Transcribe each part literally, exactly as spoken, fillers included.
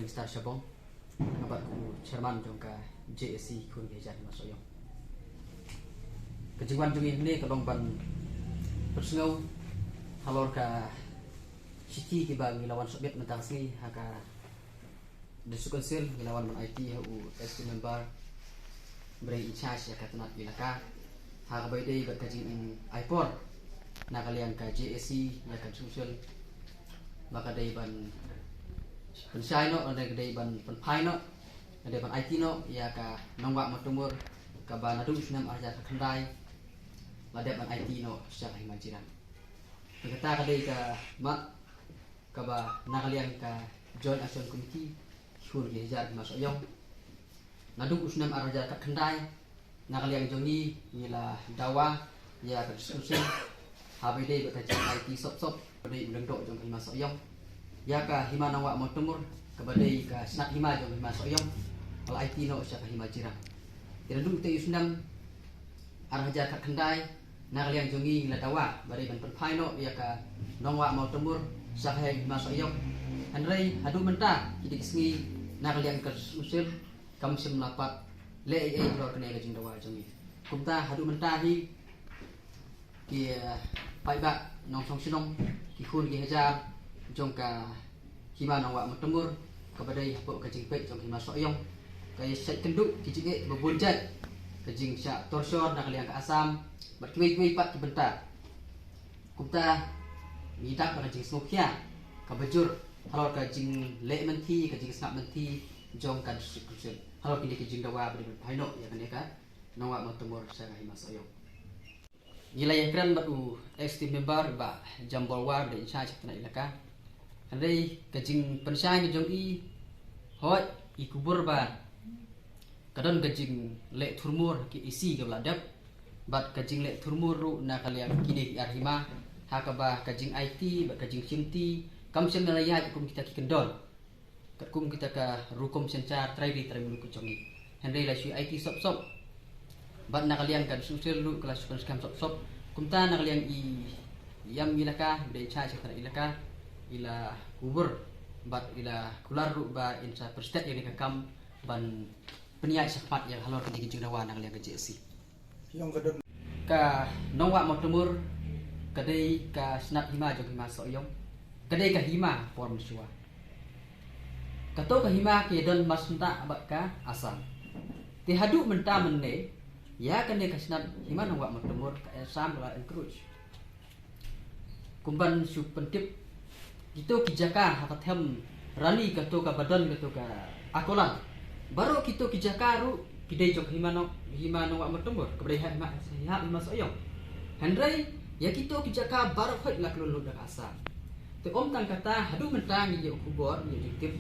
Star Shabong, nga bad kum u chairman jong ka J A C khun ki hajar hima Sohiong. Ka jingwan jong ngi hangne ka long ban pynsngew halor ka shithi kiba ngi la wan submit mynta ka sngi ha ka District Council, ngi la wan ban aiti ha u S T member ba dei in charge ïa ka tnat ilaka, ha kaba ïadei bad ka jing, mm, ai por na ka liang ka J A C ïa ka District Council ba ka dei ban pynshai noh, ka dei ban pynphai noh, ka dei ban aiti noh ïa ka Nongwah Mawtamur kaba naduh u snem ar hajar khatkhyndai la dep ban aiti noh sha ka hima Jirang. Te kata ka dei ka mat kaba na ka liang ka Joint Action Committee, ki khun ki hajar hima Sohiong, naduh u snem ar hajar khatkhyndai, na ka liang jong ngi ngi la dawa ïa ka District Council, haba ïadei bad ka jing aiti sop sop ba dei u lyngdoh jong ka hima Sohiong, ïa ka hima Nongwah Mawtamur kaba dei ka snat hima jong ka hima Sohiong, ba la aiti noh sha ka hima Jirang. Te naduh te u snem ar hajar khatkhyndai, na ka liang jong ngi ngi la dawa ba dei ban pynphai noh ïa ka Nongwah Mawtamur sha ka hima Sohiong. Hynrei haduh mynta ki dei ki sngi na ka liang ka District Council kam shym la pat leh ei ei halor kane ka jingdawa jong ngi. Kumta haduh mynta hi ki, eh, paidbah nongshong shnong, ki khun ki hajar jong ka hima Nongwah Mawtamur kaba dei hapoh ka jingpeit jong ka hima Sohiong ka ïa shait kynduh ki jingeh ba bun jait, ka jingshah torture na ka liang ka Assam bad kiwei kiwei pat ki bynta. Kumta ngi dap ka jingsngewkhia kaba jur halor ka jingleh mynthi, ka jingsngap mynthi jong ka District Council halor kine ki jingdawa ba dei ban pynphai noh ïa kane ka Nongwah Mawtamur sha ka hima Sohiong. Ngi la ïakren bad u S T member Bah Jambor War ba dei in charge ka tnat ilaka. Hynrei ka jingpynshai ka jong i, hooid, i kubur ba ka don ka jingleh thurmur ha ki A C kaba la dep bad ka jingleh thurmur ruh na ka liang kine ki ar hima, ha kaba ka jingaiti bad ka jingshimti kam shym la ïaid kum kita ki kyndon, katkum kita ka rukom synshar trai ri trai muluk ka jong ngi. Hynrei la shu aiti sop sop bad na ka liang ka District Council ruh ka la shu pynskhem sop sop. Kumta na ka liang i ïam ilaka ba dei in charge ka tnat ilaka, i la kubur bad i la kular ruh ba in sa pynstet ïa kane ka kam ban pynïaid shakhmat ïa halor kane ka jingdawa na ka liang ka J A C. Ka Nongwah Mawtamur ka dei ka snat hima jong ka hima Sohiong, ka dei ka hima por mynshuwa. Kato ka hima ka ïadon mar shynta bad ka Assam. Te haduh mynta mynne ïa kane ka snat hima Nongwah Mawtamur ka Assam ka la encroach. Kumban shu pyntip kito ki jaka ha ka them Rani, kato kaba don kato ka Akolan. Baroh kito ki jaka ruh ki dei jong ka hima Nong, hima Nongwah Mawtamur kaba dei ha hima, ha hima Sohiong. Hynrei ïa kito ki jaka baroh hoi la klun lut da ka Assam. Te ym tang kata, haduh mynta ngi ïoh khubor, ngi ïoh jingtip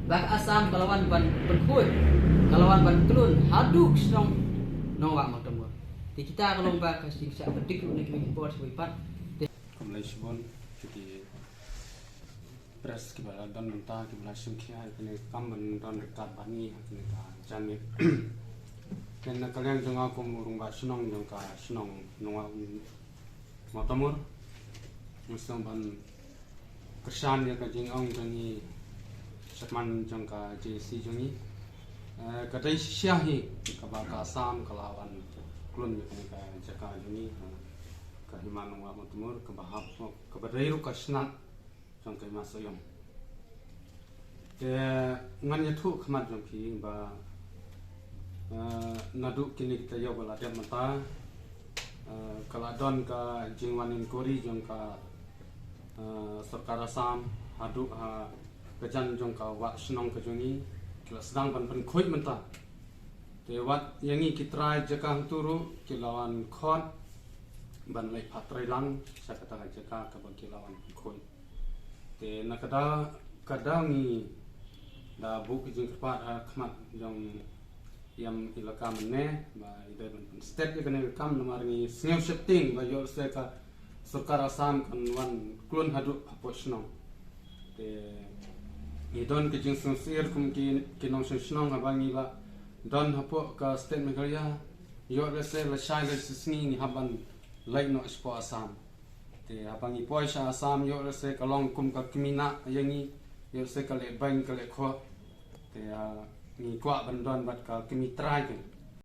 ba ka Assam ka la wan ban pynkhuid, ka la wan ban klun haduh shnong Nongwah Mawtamur. Te kita ka long ba ka jingshah pyndik ruh na ki mih ki por sha ki pat. Te khublei shibun ki press kiba la don mynta, kiba la shim khia ïa kane ka kam ban don ryngkat bad ngi ha kane ka janmiet. Te na ka liang jong nga kum u rangbah shnong jong ka shnong Nongwah Mawtamur, nga sdang ban kyrshan ïa ka jingong jong i chairman jong ka J A C jong ngi. Eh, ka dei shisha hi kaba ka Assam ka la wan klun ïa kane ka jaka jong ngi, eh, ka hima Nongwah Mawtamur kaba hap, kaba dei ruh ka snat jong ka hima Sohiong. Te ngan ïathuh khmat jong phi ba, eh, naduh kine ki taïew ba la dep mynta, eh, ka la don ka jingwan inquiry jong ka, eh, sorkar Assam haduh ha ka jan jong ka wah shnong ka jong ngi, ki la sdang ban pynkhuid mynta. Te wat ïa ngi ki trai jaka hangtu ruh ki la wan khot ban leit pat trai lang sha kata ka jaka kaba ki la wan pynkhuid. Te na ka daw, ka daw ngi da buh ka jingkyrpad ha khmat jong i ïam ilaka mynne ba i dei ban pynstet ïa kane ka kam, namar ngi sngew sheptieng ba ïoh lehse ka sorkar Assam kan wan klun haduh hapoh shnong. Te ngi don ka jingsngewsih kum ki, ki nongshong shnong haba ngi la don hapoh ka state Meghalaya, ïoh lehse lashai lashisngi ngi hap ban leit noh shapoh Assam. Te haba ngi poi sha Assam ïoh lehse ka long kum ka kmie nah ïa ngi, Ïoh se ka leh beiñ ka leh khoh. Te ngi kwah ban don bad ka kmie trai te.